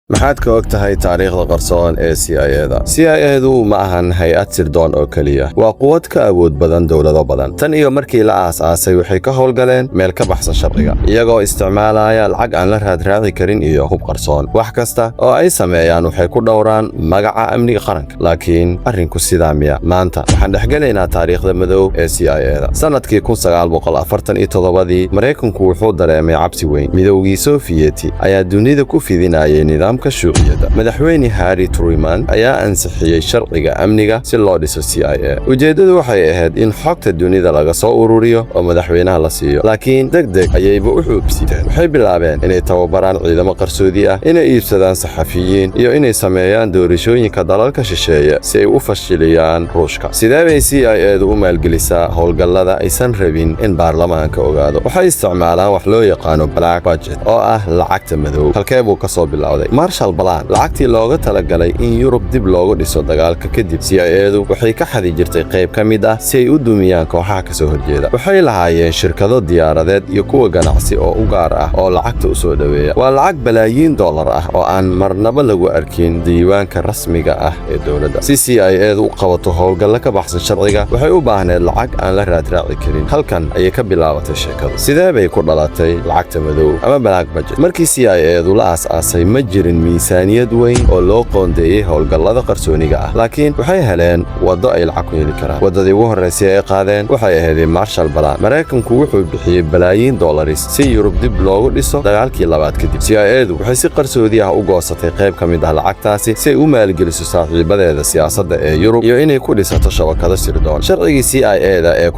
Maxaad ka og tahay taariikhda qarsoon ee CIA-da? CIA-du ma ahan hay-ad sirdoon oo keliya, waa quwad ka awood badan dowlado badan. Tan iyo markii la aas-aasay, waxay ka howlgaleen meel ka baxsan sharciga, iyagoo isticmaalaya lacag aan la raadraaci karin iyo hub qarsoon. Wax kasta oo ay sameeyaan waxay ku dhowraan magaca amniga qaranka. Laakiin arrinku sidaa miya? Maanta waxaan dhexgelaynaa taariikhda madow ee CIA-da. Sannadkii 1947dii, Maraykanku wuxuu dareemay cabsi weyn. Midowgii Sofiyeti ayaa dunida ku fidinayay nidaamka shuuciyadda. Madaxweyne Harry Truman ayaa ansixiyey sharciga amniga si loo dhiso CIA. Ujeeddadu waxay ahayd in xogta dunida laga soo ururiyo oo madaxweynaha la siiyo, laakiin deg deg ayayba u xuubsiiteen. Waxay bilaabeen inay tababaraan ciidamo qarsoodi ah, inay iibsadaan saxafiyiin iyo inay sameeyaan doorashooyinka dalalka shisheeye si ay u fashiliyaan Ruushka. Sidee bay CIA-du u maalgelisaa howlgallada aysan rabin in baarlamaanka ogaado? Waxay isticmaalaan wax loo yaqaano black budget, oo ah lacagta madow. Halkee buu ka soo bilowday? Marshall Plan, lacagtii looga talagalay in Yurub dib loogu dhiso dagaalka kadib, CIA-du waxay ka xadi jirtay qayb ka mid ah si ay u dumiyaan kooxaha ka soo horjeeda. Waxay lahaayeen shirkado diyaaradeed iyo kuwa ganacsi oo u gaar ah oo lacagta u soo dhoweeya. Waa lacag balaayiin dollar ah oo aan marnaba lagu arkin diiwaanka rasmiga ah ee dowladda. Si CIA-du u qabato howlgallo ka baxsan sharciga, waxay u baahneed lacag aan la raadraaci karin. Halkan ayay ka bilaabatay sheekadu. Sidee bay ku dhalatay lacagta madow ama black budget? Markii CIA-du la aas-aasay, ma jirin miisaaniyad weyn oo loo qoondeeyey howlgallada qarsooniga ah, laakiin waxay heleen waddo ay lacag ku heli karaan. Waddadii ugu horraysay ay qaadeen waxay ahayd Marshall Plan. Maraykanku wuxuu bixiyey balaayiin dollaris si Yurub dib loogu dhiso dagaalkii labaad kadib. CIA-du waxay si qarsoodi ah u goosatay qayb ka mid ah lacagtaasi si ay u maalgeliso saaxiibadeeda siyaasadda ee Yurub iyo inay ku dhisato shabakado sirdoon. Sharcigii CIA-da ee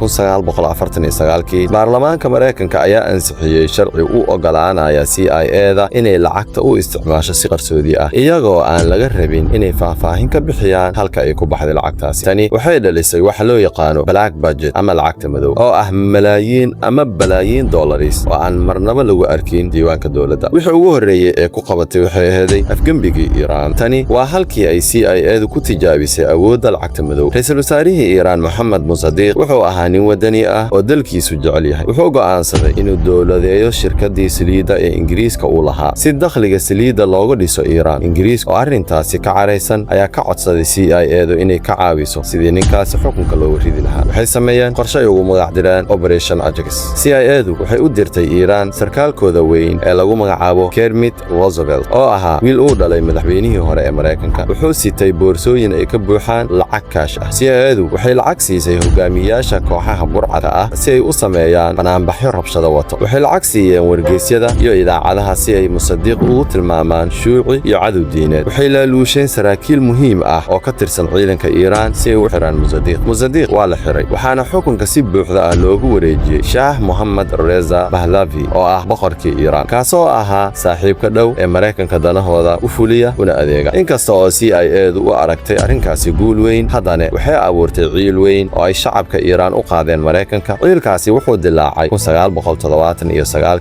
kii, baarlamaanka Maraykanka ayaa ansixiyey sharci u ogolaanaya CIA-da inay lacagta u isticmaasho si qarsoodi ah, iyagoo aan laga rabin inay faahfaahin ka bixiyaan halka ay ku baxday lacagtaasi. Tani waxay dhalisay waxa loo yaqaano black budget ama lacagta madow, oo ah malaayiin ama balaayiin dollaris oo aan marnaba lagu arkin diiwaanka dowladda. Wixii ugu horreeyey ee ku qabatay waxay aheeday afgembigii Iiraan. Tani waa halkii ay CIA-du ku tijaabisay awoodda lacagta madow. Ra-iisul wasaarihii Iiraan, Moxamed Musadiq, wuxuu ahaa nin wadani ah oo dalkiisu jecel yahay. Wuxuu go'aansaday inuu dowladeeyo shirkaddii saliidda ee Ingiriiska uu lahaa si dakhliga saliidda loogu dhiso Iiraan. Ingiriiska oo arrintaasi ka caraysan ayaa ka codsaday CIA-du inay ka caawiso sidii ninkaasi xukunka loogu ridi lahaa. Waxay sameeyeen qorshe ay ugu magac direen Operation Ajax. CIA-du waxay u dirtay Iiraan sarkaalkooda weyn ee lagu magacaabo Kermit Roosevelt, oo ahaa wiil uu dhalay madaxweynihii hore ee Maraykanka. Wuxuu sitay boorsooyin ay ka buuxaan lacag kaash ah. CIA-du waxay lacag siisay hogaamiyaasha kooxaha burcadka ah si ay u sameeyaan banaanbaxyo rabshado wato. Waxay lacag siiyeen wargeysyada iyo idaacadaha si ay Musadiiq ugu tilmaamaan shuuci iyo cadow diineed. Waxay laaluusheen saraakiil muhiim ah oo ka tirsan ciidanka Iiraan si ay u xiraan Musadiiq. Musadiiq waa la xiray, waxaana xukunka si buuxda ah loogu wareejiyey Shaah Moxamed Reza Bahlavi, oo ah boqorkii Iiraan, kaasoo ahaa saaxiibka dhow ee Maraykanka, danahooda u fuliya una adeega. Inkasta oo CIA-du u aragtay arrinkaasi guul weyn, haddana waxay abuurtay ciil weyn oo ay shacabka Iiraan u qaadeen Maraykanka. Ciilkaasi wuxuu dilaacay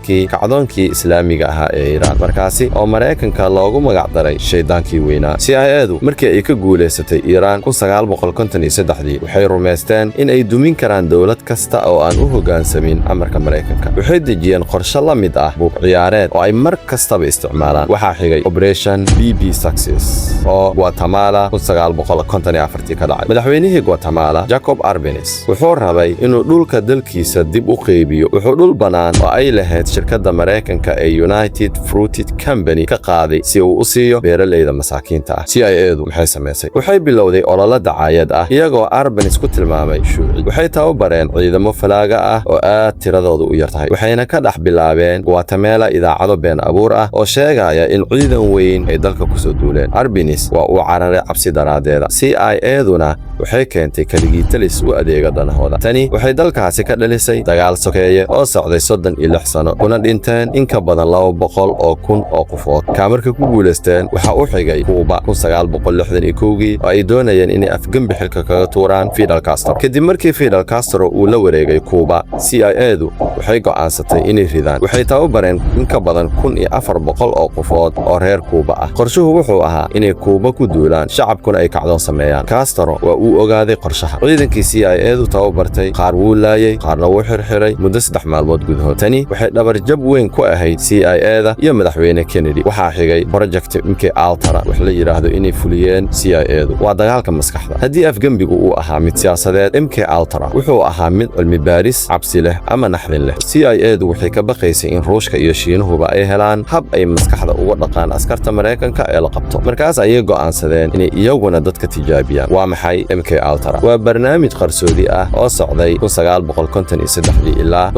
kii kacdoonkii Islaamiga ahaa ee Iiraan, markaasi oo Maraykanka loogu magac daray shaydaankii weynaa. CIA-du markii ay ka guulaysatay Iiraan dii, waxay rumaysteen in ay dumin karaan dowlad kasta oo aan u hoggaansamin amarka Maraykanka. Waxay dejiyeen qorshe la mid ah buuq ciyaareed oo ay mar kastaba isticmaalaan. Waxaa xigay Operation BB Success oo Guatemala ka dhacay. Madaxweynihii Guatemala, Jacob Arbenz, wuxuu rabay inuu dhulka dalkiisa dib u qeybiyo. Wuxuu dhul bannaan oo ay lahayd shirkadda Maraykanka ee United Fruit Company ka qaaday si uu u siiyo beeralayda masaakiinta ah. CIA-du maxay samaysay? Waxay bilowday ololo dacaayad ah, iyagoo Arbenz ku tilmaamay shuuci. Waxay tababareen ciidamo falaaga ah oo aad tiradoodu u yar tahay, waxayna ka dhex bilaabeen Guatemala idaacado been abuur ah oo sheegaya in ciidan weyn ay dalka kusoo duuleen. Arbenz waa uu cararay cabsi daraaddeeda. CIA-duna waxay keentay keligii talis u adeega danahooda. Tani waxay dalkaasi ka dhalisay dagaal sokeeye oo socday 36 sano, kuna dhinteen in ka badan 200,000 oo qofood. Kaa markay ku guulaysteen, waxaa u xigay Kuuba gii, oo ay doonayeen inay afgembi xilka kaga tuuraan Fidel Castro. Kadib markii Fidel Castro uu la wareegay Kuuba, CIA-du waxay go'aansatay inay ridaan. Waxay tababareen in ka badan 1400 oo qofood oo reer Kuuba ah. Qorshuhu wuxuu ahaa inay Kuuba ku duulaan, shacabkuna ay kacdoon sameeyaan. Castro waa uu ogaaday qorshaha. Ciidankii CIA-du tababartay qaar wuu laayey, qaarna wuu xirxiray muddo 3 maalmood gudahood. Tani waxay dhabarjab weyn ku ahayd CIA-da iyo madaxweyne Kennedy. Waxaa xigay sheegay Project MK Ultra wax la yidhaahdo inay fuliyeen CIA-du. Waa dagaalka maskaxda. Haddii afgembigu uu ahaa mid siyaasadeed, MK Ultra wuxuu ahaa mid cilmi baaris cabsi leh ama naxdin leh. CIA-du waxay ka baqaysay in Ruushka iyo Shiinuhuba ay helaan hab ay maskaxda uga dhaqaan askarta Maraykanka ee la qabto. Markaas ayay go'aansadeen inay iyaguna dadka tijaabiyaan. Waa maxay MK Ultra? Waa barnaamij qarsoodi ah oo socday ilaa.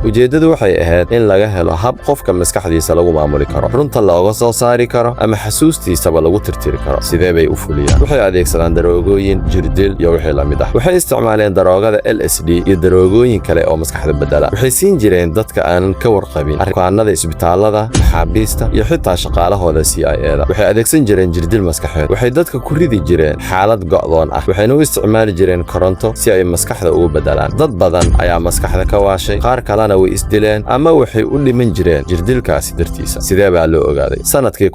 Ujeeddadu waxay ahayd in laga helo hab qofka maskaxdiisa lagu maamuli karo, runta looga soo saari karo ama xasuustiisaba lagu tirtiri karo. Sidee bay u fuliyaan? Waxay adeegsadaan daroogooyin, jirdil iyo wixii la mid ah. Waxay isticmaaleen daroogada LSD iyo daroogooyin kale oo maskaxda bedela. Waxay siin jireen dadka aanan ka warqabin, bukaanada isbitaalada, maxaabiista iyo xitaa shaqaalahooda CIA-da. Waxay adeegsan jireen jirdil maskaxeed. Waxay dadka ku ridi jireen xaalad go'doon ah, waxayna u isticmaali jireen koronto si ay maskaxda ugu bedelaan. Dad badan ayaa maskaxda ka waashay, qaar kalena way isdileen ama waxay u dhiman jireen jirdilkaasi dartiisa. Sidee baa loo ogaaday? Sanadkii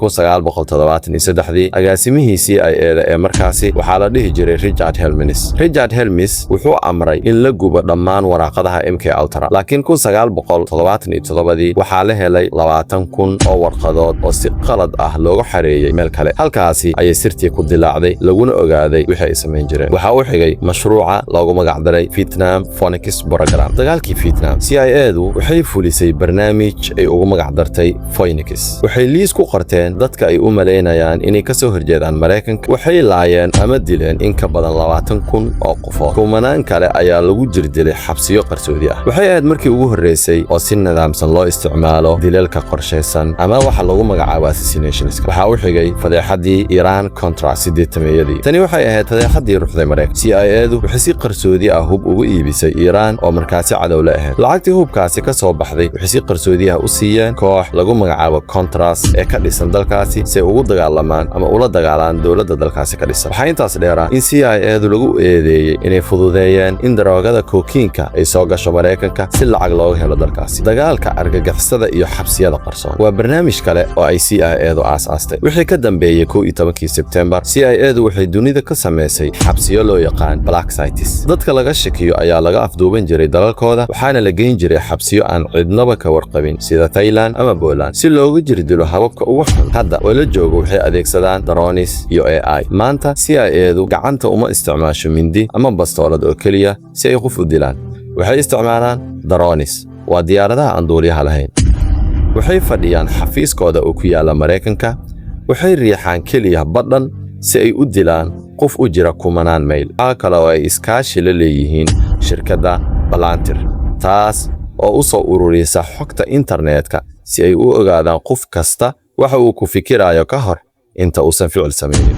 agaasimihii CIA-da ee markaasi waxaa la dhihi jiray Richard Helms. Richard Helms wuxuu amray in la gubo dhammaan waraaqadaha MK Ultra, laakiin dii waxaa la helay 20,000 oo warqadood oo si qalad ah loogu xareeyey meel kale. Halkaasi ayay sirtii ku dilaacday, laguna ogaaday wixii ay samayn jireen. Waxaa u xigay mashruuca loogu magacdaray Vietnam Phoenix Program. Dagaalkii Vietnam, CIA-du waxay fulisay barnaamij ay ugu magacdartay Phoenix. Waxay liis ku qorteen dadka ay u malaynayaan inay ka soo horjeedaan Maraykanka. Waxay laayeen ama dileen in ka badan 20,000 oo qofood. Kumanaan kale ayaa lagu jirdilay xabsiyo qarsoodi ah. Waxay ahayd markii ugu horreysay oo si nidaamsan loo isticmaalo dilalka qorshaysan ama waxa lagu magacaabo assassinationska. Waxaa u xigay fadeexadii Iran Contra 80-meeyadii. Tani waxay ahayd fadeexadii ruxday Maraykan. CIA-du waxay si qarsoodi ah hub ugu iibisay Iiraan oo markaasi cadowle ahayd. Lacagtii hubkaasi ka soo baxday waxay si qarsoodi ah u siiyeen koox lagu magacaabo Contras ee ka dhisan dalkaasi, si ay ugu dagaalamaan ama ula dagaalaan dowladda dalkaasi ka dhisan. Waxaa intaas dheeraa in CIA-du lagu eedeeyey inay fududeeyeen in daroogada kokiinka ay soo gasho Maraykanka si lacag looga helo dalkaasi. Dagaalka argagixisada iyo xabsiyada qarsoon waa barnaamij kale oo ay CIA-du aasaastay. Wixii ka dambeeyey 11-kii Sebtembar, CIA-du waxay dunida ka samaysay xabsiyo loo yaqaan black sites. Dadka laga shakiyo ayaa laga afduuban jiray dalalkooda, waxaana la geyn jiray xabsiyo aan cidnaba ka warqabin, sida Thailand ama Poland, si loogu jirdilo hababka ugu xun. Hadda oo la joogo, waxay adeegsadaan drones iyo AI. Maanta CIA-du gacanta uma isticmaasho mindi ama bastoolad oo keliya si ay qof u dilaan. Waxay isticmaalaan drones, waa diyaaradaha aan duuliyaha lahayn. Waxay fadhiyaan xafiiskooda oo ku yaalla Maraykanka. Waxay riixaan keliya badhan si ay u dilaan qof u jira kumanaan mayl. Waxaa kale oo ay iskaashi la leeyihiin shirkadda Palantir, taas oo u soo ururisa xogta internetka si ay u ogaadaan qof kasta waxa uu ku fikirayo ka hor inta uusan ficil samaynin.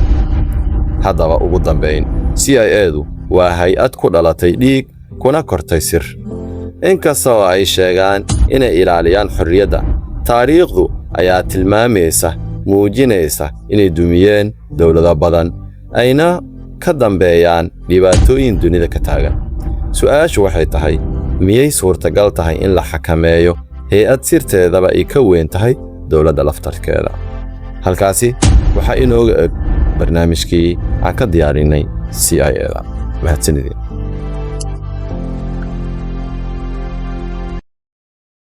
Haddaba, ugu dambayn, CIA-du waa hay-ad ku dhalatay dhiig kuna kortay sir. Inkasta oo ay sheegaan inay ilaaliyaan xorriyadda, taariikhdu ayaa tilmaamaysa, muujinaysa inay dumiyeen dowlado badan, ayna ka dambeeyaan dhibaatooyin dunida ka taagan. Su'aashu waxay tahay: miyay suurtagal tahay in la xakameeyo hay-ad sirteedaba ay ka weyn tahay dowladda laftarkeeda? Halkaasi waxaa inooga eg barnaamijkii aan ka diyaarinay CIA-da. Mahadsanidin.